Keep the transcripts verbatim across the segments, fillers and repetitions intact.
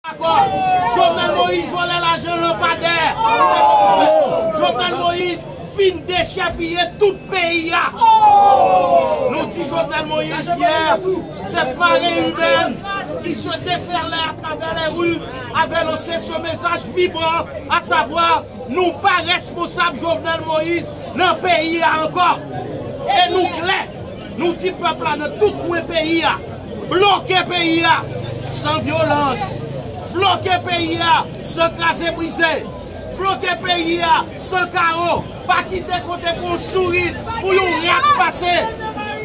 Dakò. Jovenel Moïse vòlè lajan lanpadè. Jovenel Moïse fin dechèpiye tout peyi a. Nou di Jovenel Moïse yè, cette marée urbaine qui se déferlait à travers les rues avait lancé ce message vibrant, à savoir, nou pa responsab Jovenel Moïse nan peyi a ankò. E nou klè, nou di pèp la nan tout kwen peyi a, bloke peyi a san vyolans, bloke peyi a san kraze brize, bloke peyi a san kawo, pa kite kote pou yon sourit, pou yon rat pase,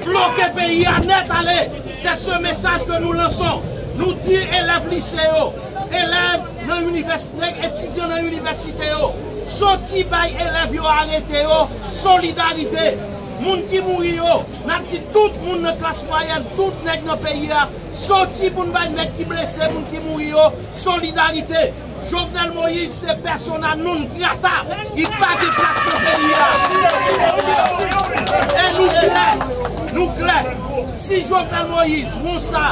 bloke peyi a nèt ale. Se se mesaj ke nou lanson. Nou di elèv lise yo, elèv nan inivès-, nèg etidyan nan inivèsite yo, soti bay elèv yo arete yo, solidarite. Moun ki mouri yo, n ap di tout moun nan klas mwayèn, tout nèg nan peyi a, soti pou n bay nèg ki blese, moun ki mouri yo, solidarite. Jovenel Moïse se persona non grata, li pa gen plas nan peyi a. E nou klè, nou klè. Si Jovenel Moïse, wonsa,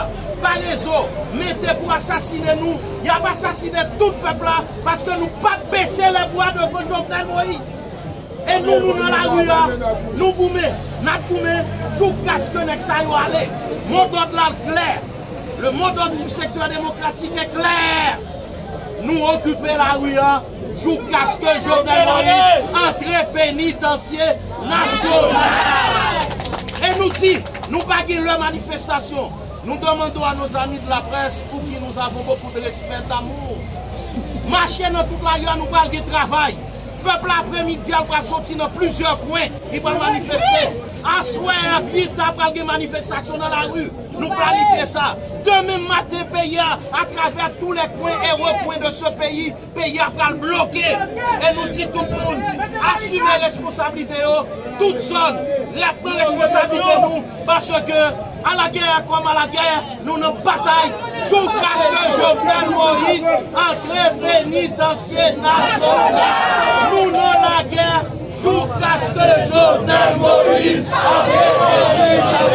pa rezo, mete pou asasine nou, y ap asasine tout pèp la, paske nou p ap bese lè bwa devan Jovenel Moïse. E nou, nou nan lari a, nou goumen, n ap goumen, joukaske nèg sa yo ale. Modòd la klè. Le mot d'ordre du secteur démocratique est clair. Nou okipe lari a joukaske Jovenel Moïse antre penitansye nasyonal. E nou di, nou pa gen lè manifestasyon. Nous demandons à nos amis de la presse, pour qui nous avons beaucoup de respect, d'amour. Mache nan tout lari a, nou pral gen travay. Pèp la aprèmidi a pral soti nan plizyè kwen, li pral manifeste. Aswè a, pita pral gen manifestasyon nan lari. Nou planifye sa. Demen maten, peyi a, atravè tous les coins et recoins de ce pays, peyi a pral bloke. E nou di tout moun, asime responsablite yo, tout zòn, n ap pran responsablite nou, paske à la guerre comme à la guerre, nou nan batay joukaske Jovenel Moïse antre penitansye nasyonal. Nou nan lagè joukaske Jovenel Moïse antre penitansye.